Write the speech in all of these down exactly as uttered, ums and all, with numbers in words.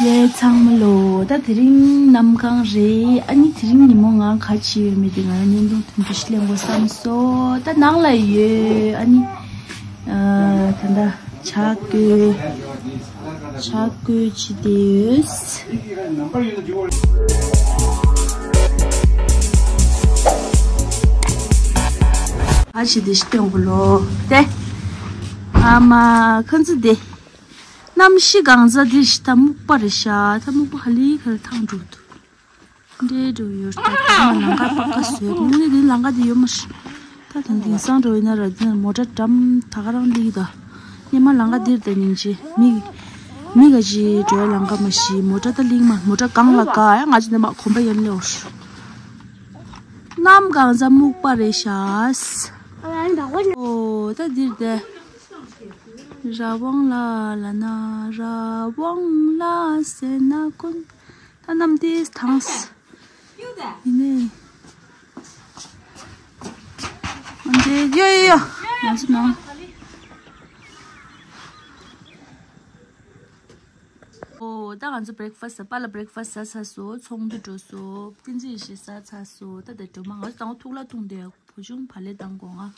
ལས་ཚང་མ་ལོ། ད་དེ་རིང་གནམ་གང་རེད། ཨ་ནི་དེ་རིང་ཉིན་མོ་ང་ག་བྱེད་ཡོད་མེད་དེ་ང་རང་བརྙན་ཐུང་ཐུང་ཐུང་ཞིག་ལེན་དགོས་བསམ་སོང་། ད་ནང་ལ་ཡོད། ཨ་ནི་ཨ་ད་ད་ཇ་བསྐོལ། ཇ་བསྐོལ་བྱེད་དེ་ཡོད། ཨ་ཞིག་དེ་ཞིག་སྟོན་དགོས་ལོ། དེ་ཨ་མ་ཁ་འཛིན་དེ། གནམ་གཤིས་གང་ཟག་འདིར་ཞིག་ད་སྨུག་པ་རེད་ཤག་ད་སྨུག་པ་ཧ་ལི་ཁ་ལ་ཐང་འགྲོ་འདུག་འདྲེ་འགྲོ་ཡོད་ད། ད་ལམ་ཁ་པ་ཀ་བཟོས་དངོས་གནས་འདི་ལམ་ཁ་འདི་ཡོད་མ་རེད། ད་ད་དེང་སང་འགྲོ་ཡིན་ན་ར་འདི་ན་མོ་ཊ་འགྲམ་ད་ག་རང་སླེབས་ད། སྙེ་མ་ལམ་ཁ་འདིར་ད་སྙིང་རྗེ་མི་མི་ག་ཅི་འགྲོ་ཡ་ལམ་ཁ་མ་ཤི་མོ་ཊ་ད་སླེབས་མ་མོ་ཊ་གང་ལ་ག་ཡ་ང་ཅི་ནས་མ་གོམ་པ་ཡར་སླེབས་འོ། གནམ་གང་ཟག་སྨུག་པ་རེད་ཤག་འོ་ད་འདིར་ད། ར་ཝང་ལ་ལ་ན་ར་ཝང་ལ་སེ་ན་ཀུན། ད་གནམ་དེ་དྭངས། ཡིན་ནའི། ཨ་འདྲེ་ཡོ་ཡོ་ཡོ། ང་ཚོ་ནང་། ཨོ་ད་ང་ཚོ་བྷི་རེག་ཕ་སི་ཟ་པཱ་ལགས་བྷི་རེག་ཕ་སི་ཟ་ཚར་སོང་། ཚོགས་འདུ་འགྲོ་སོང་། བསྟན་འཛིན་ཡེ་ཤེས་ཟ་ཚར་སོང་། ད་ད་སྒྲོལ་མ་ང་ཚོ་དང་པོ་ཐུག་ལ་ཐུག་འདི་བུ་ཆུང་བག་ལེབ་བཏང་དགོས་ང་།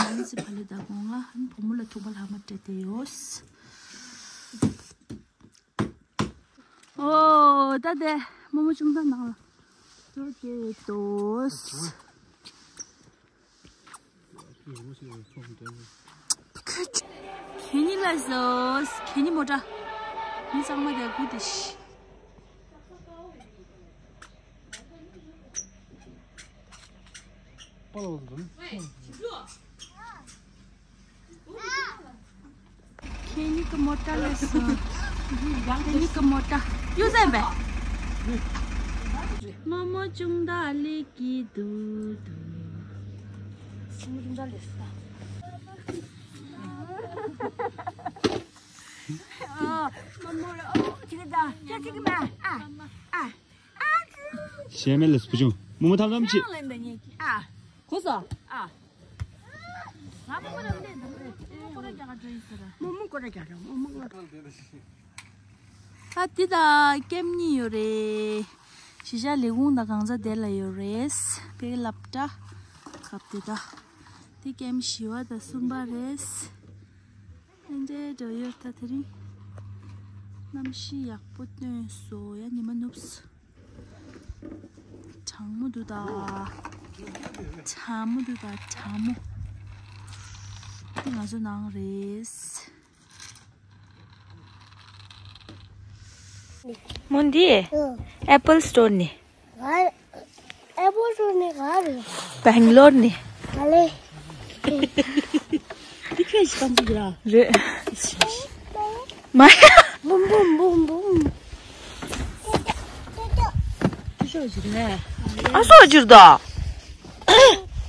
ཨ་ནི་ཚེ་བག་ལེབ་བཏང་དགོས་ང་། ཨ་ནི་བུ་མོ་ལ་ཐུག་པ་ལྷག་མ་སྤྲད་དེ་ཡོད། ཨོ་ད་དེ་རྨོ་མོ་ཆུང་ད་ནང་ལ་འགྲོ་གི་འདུག་ཁྱེད་གཉིས་ལ་བཟོས། ཁྱེད་གཉིས་མོ་ཊ། མི་ཚང་མ་དེ་སྒུག་དེ་ཤི། ཁྱེད་གཉིས་ཀྱི་མོ་ཊ་ལ་བཟོས། ཁྱེད་གཉིས་ཀྱི་མོ་ཊ། གཡུ་ཟན་པས། རྨོ་མོ་ཅུང་ད་ལེ་ཀི་དུ་དུ། ཨ། རྨོ་མོ་ལ་ཨོ་ཅི་གི་ད་ཅི་ཅི་གི་མ་ཨ་ཨ། ཞལ་མེད་ལ་བུ་ཆུང་། རྨོ་མོ་ཐམ་ཐམ་ཅིག་ཨ། གོ་སོང་། ཨ། རྨོ་མོ་སྐོར་ར་རྒྱག་ར་རྨོ་མོ་སྐོར་ར་རྒྱག་ར་རྨོ་མོ་སྐོར་ར། ཨ་དེ་ད་ཀེམ་གཉིས་ཡོད་རེད། གཞིས་ཆགས་ལས་ཁུངས་དང་གང་ཟག་དེ་ལ་ཡོད་རེད། དཔེ་སློབ་གྲྭ་སྐབས་དེ་ད། དེ་ཀེམ་བཞི་བ་དང་གསུམ་པ་རེད། ཨེ་འདྲའི་འགྲོ་ཡོད་ད་དེ་རིང་། གནམ་གཤིས་ཡག་པོ་སྟོན་སོང་ཡ་ཉི་མ་ནུབ་སོང་། གྲང་མོ་འདུག་ད། གྲང་མོ་འདུག་ད་གྲང་མོ། འདི་ང་ཚོ་ནང་རེད། མོ་འདི། ཨེ་པལ་སི་ཊོར་ནས། ཨེ་པལ་སི་ཊོར་ནས་ག་རེ། སྦེང་ལོར་ནས། ག་ལེ། འདི་ཁྱོད་ཞིག་གམ་ཅིག་ར། རེད། མ་ཡ། བུམ་བུམ་བུམ་བུམ། ཨ་སོགས་ཅིར་ད།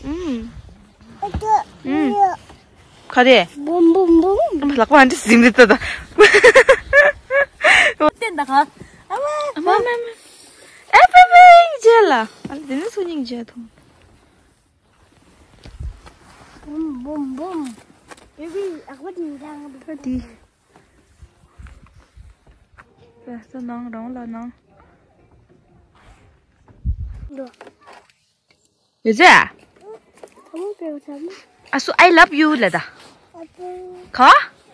ཨུམ། ཨུམ། ག་རེ། བུམ་བུམ་བུམ། ལག་པ་འདི་ཟིན་རེད་ད་ད། བསྟན་ད་ག་ཨ་མ་མ་མ། ཨེ་པེ་པེ་རྗེས་ལ། ཨ་ལ་དེ་ནི་སུ་སྙིང་རྗེ་ཐོང་། བུམ་བུམ་བུམ། བེ་བི་ཨ་ཁུ་དེ་འདྲ་ང་བུ་དེ། ས་ས་ནང་རང་ལ་ནང་། འགྲོ། ཡོད་ཚད། ཨ་སུ་I love you ལ་ད། ག་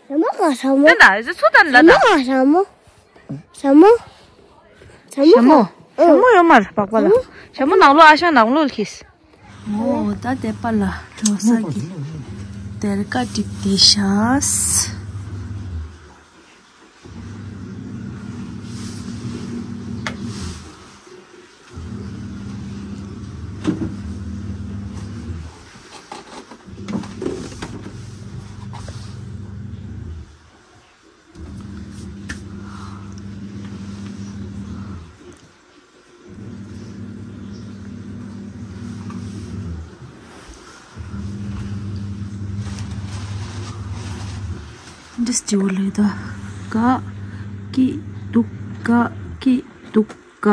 ཟ་མོ་ག་ཟ་མོ། ད་ད་ཟ་ཚུ་ད་ལ་ད། ཟ་མོ་ག་ཟ་མོ། ཟ་མོ། ཟ་མོ་ཟ་མོ་ག་ཟ་མོ་ཡོད་མ་རེད་པགས་པ་ལ། ཟ་མོ་ནང་ལོགས་ཨ་ཞང་ནང་ལོགས་ལ་ཁིས། ཨོ་ད་དེ་པ་ལ་འགྲོ་ས་གི་དེར་ཀ་ཏིག་དེ་ཤ། འདི་སྤྱི་བོ་ལས་ད་ཀ་ཀི་ཏུག་ཀ་ཀི་ཏུག་ཀ།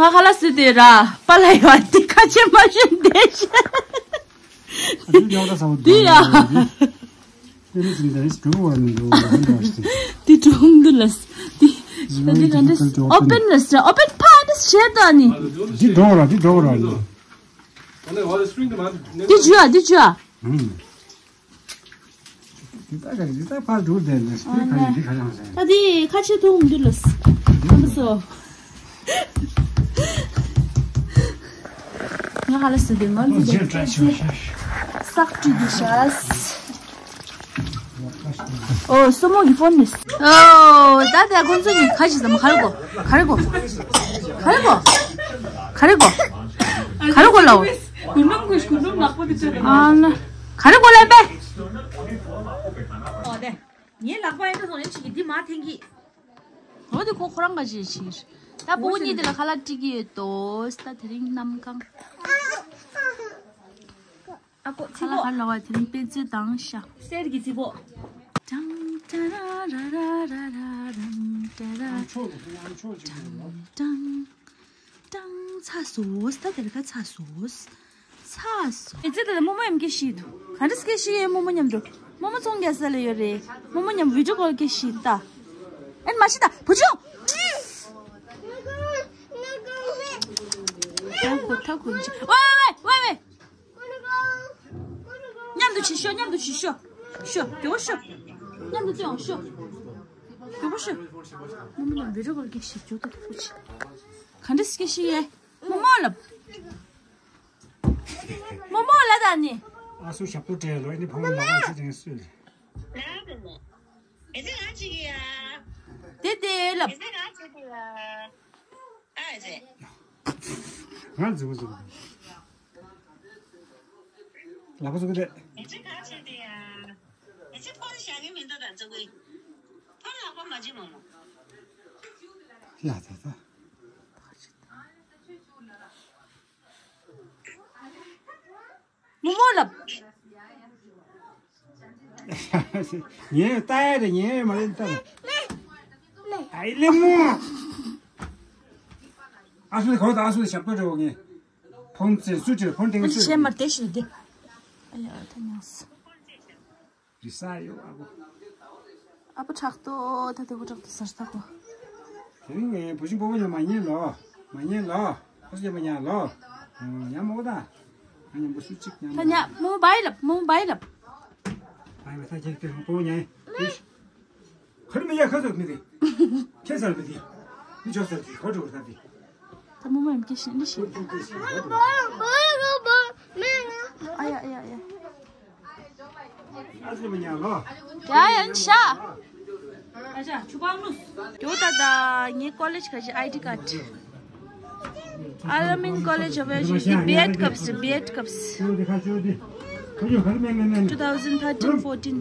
ང་ཁ་ལག་ཟོས་དེ་ར་པཱ་ལགས་ཡོད་དེ་ཁ་ཆེ་མ་ཤེས་དེ་ཤེས། ཨ་ནི་ཡག་ད་ས་བ་དེ་ཡ། དེ་ནི་ཅི་འདྲ་ཞིག་འགྲོ་བ་མི་འགྲོ་བ་མི་འདྲ་ཞིག་དེ་འགྲོ་འདུག་ལ། དེ་འདི་ག་འདྲ་ཨོ་པན་ལ་ཟེར། ཨོ་པན་ཕ་དེ་བྱེད་ད་ནི། འདི་འགྲོ་ར་འདི་འགྲོ་ར་ནི། འདི་འཇུ་ཨ་འདི་འཇུ་ཨ། ཨུམ། འདི་ལྟ་ག་འདི་ལྟ་ཕར་འགྲོ་བསྡད་ནས་ཨ་ཁ་ཡི་འདི་ཁ་ཡང་ཟེར། ད་འདི་ཁ་ཆེ་ཐུང་འདུག་ལ། ཁམས་སོ། ང་ཧ་ལ་སི་དེ་ང་ཚོ་ཇེ་ཏྲ་ཆུ་ཤ། སག་ཏྲི་དུ་ཤ། ཨོ་སོ་མོ་གི་ཕོན་ནི། ཨོ་ད་ད་ཁོང་ཚོ་ནི་ཁ་ཅིག་ཙམ་ག་རེ་གོ། ག་རེ་གོ། ག་རེ་གོ། ག་རེ་གོ། ག་རེ་གོ་ལའོ། གུ་ནམ་གུ་གུ་ནམ་ནག་པོ་དེ་ཚོ་རེད། ཨ་ན། ག་རེ་གོ་ལ་པེ། ཨོ་དེ། ངའི་ལག་པ་ཡིན་ད་སོང་ཡིན་ཅིག་གི་འདི་མ་འཐེན་གི། འོ་དེ་ཁོ་ཁོ་རང་ག་ཅིག་ཕྱིར། ད་སྤུ་གུ་གཉིས་དེ་ལ་ཁ་ལག་སྤྲད་ཀྱི་ཡོད་དོ། ད་དེ་རིང་གནམ་གང་། ཨ་ཁོ་ཚི་ཁ་ལག་ག་ལ་བ་དེ་རིང་དཔེ་མཛོད་དང་ཤ། གསེར་གྱི་ཚི་པོ། ཀྲང་ཀྲ་ར་ར་ར་ར་རང་ཀྲ་ར། ཀྲང་ཀྲང་། ཀྲང་། ཚ་སོས་ད་དེར་ཁ་ཚ་སོས། ཚ་སོ། ཨེ་ཙི་ད་ལྟ་རྨོ་མོ་མཉམ་སྐད་ཤེས་འདུག་ག་འདྲ་སྐད་ཤེས་ཡོད། རྨོ་མོ་མཉམ་དུ་རྨོ་མོ་ཚོང་རྒྱག་ས་ལ་ཡོད་རེད། རྨོ་མོ་མཉམ་བི་ཌིའོ་ཀོལ་སྐད་ཤེས་ད། ཨེ་མ་ཤེས་ད་བུ་ཆུང་། ཐ་གོ་ཐ་གོ་ཅི། ཝེ་ཝེ་ཝེ་ཝེ། མཉམ་དུ་བྱེད་ཤོག་མཉམ་དུ་བྱེད་ཤོག་ཤོག་མགྱོགས་པོ་ཤོག་མཉམ་དུ་བརྩེ་བ་ཤོག་མགྱོགས་པོ་ཤོག་རྨོ་མོ་ལ་བི་ཌིའོ་ཀོལ་སྐད་ཤེས་འཇུག་ད་ཐུག་པོ་ཆེ། ག་འདྲ་སྐད་ཤེས་ཡས། རྨོ་མོ་ལབ། རྨོ་མོ་ལ་ད་ནི། ཨ་སུ་ཞབས་ཏོག་སྤྲད་ལོ་ཨེ་ནི་ཕ་མ་ལ་ཨ་སུ་དེ་སུ། ཨེ་ཙི་ང་ཅིག་ཡ། དེ་དེ་ལབ། ཨེ་ཙི་ང་ཅིག་ཡ། ཨ་ཨེ་ཙི། ང་ལ་ཟུག་ཟུག་ལག་པ་ཟུག་རེད། ཨེ་ཙི་ག་བྱེད་དེ་ཡ། ཨེ་ཙི་ཕོན་བཞག་གི་མི་འདུག་ད་ཙུ་གུའི། ཕོན་ལག་པ་མ་བྱེད་མ་མོ། ཡ་ད་ད། རྨོ་མོ་ལབ། ངས་ལྟ་ཡ་རེད་ངས་མ་རེད་ལྟ། ཨའི་ལེ་མོ། ཨ་སུ་གོ་ད་ཨ་སུ་ཞབས་ཏོག་རེད་འོ་ངས། ཕོན་ཚེ་སུ་ཅིར་ཕོན་ཏེང་སུ་ཅིར། མར་དེ་ཞུ་དེ། ཨ་ཡ་ད་ཉང་སུ། རི་ས་ཡོ་ཨ་བོ། ཨ་བོ་ཕྲག་དོག་ད་དེ་བོ་ཕྲག་དོག་ཟེར་ཐག་གོ། དེ་རིང་ངས་བུ་ཆུང་སྤོ་བོ་ཉམས་མ་ཉན་ལོ། མ་ཉན་ལོ། ཨ་སུ་ཉམས་མ་ཉན་ལོ། ཉམས་མོ་ད། ང་ཉམས་པོ་སུ་གཅིག་ཉམས་ད་ཉ་མོ་བའི་ལབ་མོ་བའི་ལབ། ཨ་ཡ་ད་ཁྱེད་ཁྱེད་སྤོ་བོ་ཉན། ཁ་རི་མི་ཡ་ཁ་ཟག་མི་རེད། ཁྱེད་ཟག་མི་རེད། མི་ཆོག་ཟག་རེད་ཁོ་འགྲོ་ཟག་རེད། ད་མོ་མོ་ཡམ་སྐྱེ་ཤིང་ལི་ཤིང་། ཨ་ཡ་ཨ་ཡ་ཨ་ཡ། ཨ་ཟི་མ་ཉ་ལོ། ཡ་ཡ་ཤ། ཨ་ཅག་ཆུ་པང་ནུས། ཡོ་ད་ད་ངའི་ཀོ་ལེཇ་ག་ཞིག་ཨའི་ཌི་ཀཱཌ། Al-Amin College of Education, B.Ed སྐབས་སུ། B.Ed སྐབས་སུ། two thousand thirteen fourteen.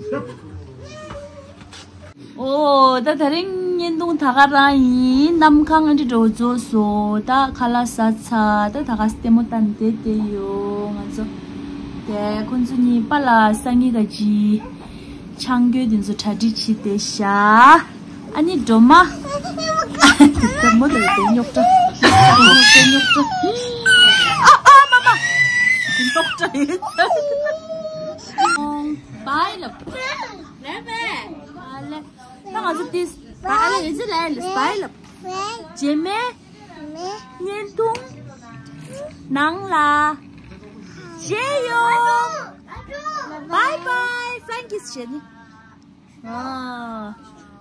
ཨོ་ད་དེ་རིང་བརྙན་ཐུང་ད་ག་རང་ཡིན། གནམ་གང་ཨ་འདྲ་འགྲོ་རྫོགས་སོ། ད་ཁ་ལག་ཟ་ཚར། ད་ད་ག་ལྟད་མོ་ལྟ་བསྡད་དེ་ཡོད་ང་ཚོ། དེ་ཁོང་ཚོ་གཉིས་པཱ་ལགས་སང་ཉིན་ག་ཅི། ཆང་གོས་དེ་ཚོ་གྲ་སྒྲིག་བྱས་ཏེ་བཞག་ཨ་ནི་སྒྲོལ་མ། ད་མོ་དེ་དེ་རྙོག་དྲ། རྙོག་དྲ་རྙོག་དྲ། ཨ་ཨ་མ་མ། རྙོག་དྲ་ཡིན། བའི་ལབ། ལེ་བའི། ཨ་ལེ། ད་ང་ཚོ་ཏིས། ད་ཨ་ལེ་ཨེ་ཙི་ལེ་ལེ་བའི་ལབ། རྗེས་མའི་བརྙན་ཐུང་ནང་ལ་མཇལ་ཡོང་། བའི་བའི། ཕྲན་ཀིས་བྱས་ནི། ཨ།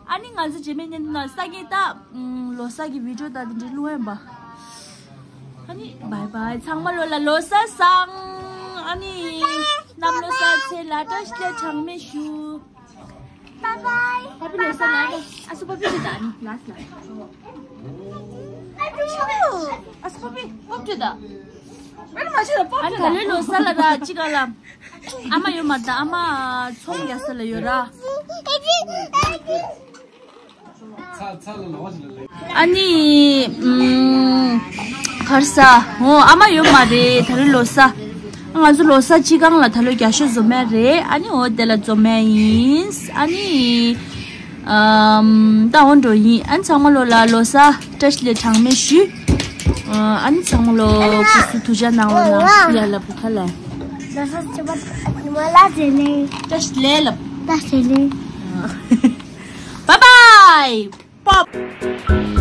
ཨ་ནི་ང་ཚོ་རྗེས་མའི་བརྙན་ཐུང་ནང་ས་ངེས་ད། ལོ་གསར་གྱི་བི་ཌིའོ་ད་དེ་འདྲའི་བླུག་ཡིན་པ། ཨ་ནི་བའི་བའི། ཚང་མ་ལོ་ལ་ལོ་གསར་བཟང་། ཨ་ནི་གནམ་ལོ་གསར་ཚེ་ལ་བཀྲ་ཤིས་བདེ་ལེགས་གྲངས་མེད་ཞུ། བའི་བའི། ཨ་ཕི་ལོ་གསར་ལ་ཨ་སུ་པ་པི་ཞིག་ད་ནི་ལ་སི་ལ། ཨ་སུ་པ་པི་པོ་པི་ད། ཨ་ནི་ད་ལོའི་ལོ་གསར་ལ་ད་ཅི་ག་ལ། ཨ་མ་ཡོད་མ་རེད་ད། ཨ་མ་ཚོང་རྒྱག་ས་ལ་ཡོད་ར། ཨ་ནི་ཨམ། གར་ས། འོ་ཨ་མ་ཡོད་མ་རེད་ད་ལོའི་ལོ་གསར། ང་ཚོ་ལོ་གསར་སྤྱི་ཁང་ལ་ད་ལོ་རྒྱ་ཤོག་འཛོམས་ཡ་རེད། ཨ་ནི་འོ་དེ་ལ་འཛོམས་ཡ་ཡིན། ཨ་ནི་ཨམ། ད་འོ་འགྲོ་ཡིན། ཨ་ནི་ཚང་མ་ལོ་ལ་ལོ་གསར་བཀྲ་ཤིས་བདེ་ལེགས་གྲངས་མེད་ཞུ། ཨ་ནི་ཚང་མ་ལོ་སྐུ་གཟུགས་ཐུགས་ཅག་གནང་རོགས་གནང་། ཡ་ལ་བུ་ཁ་ལ། བཀྲ་ཤིས་བདེ་ལེགས། Bye bye. Pop.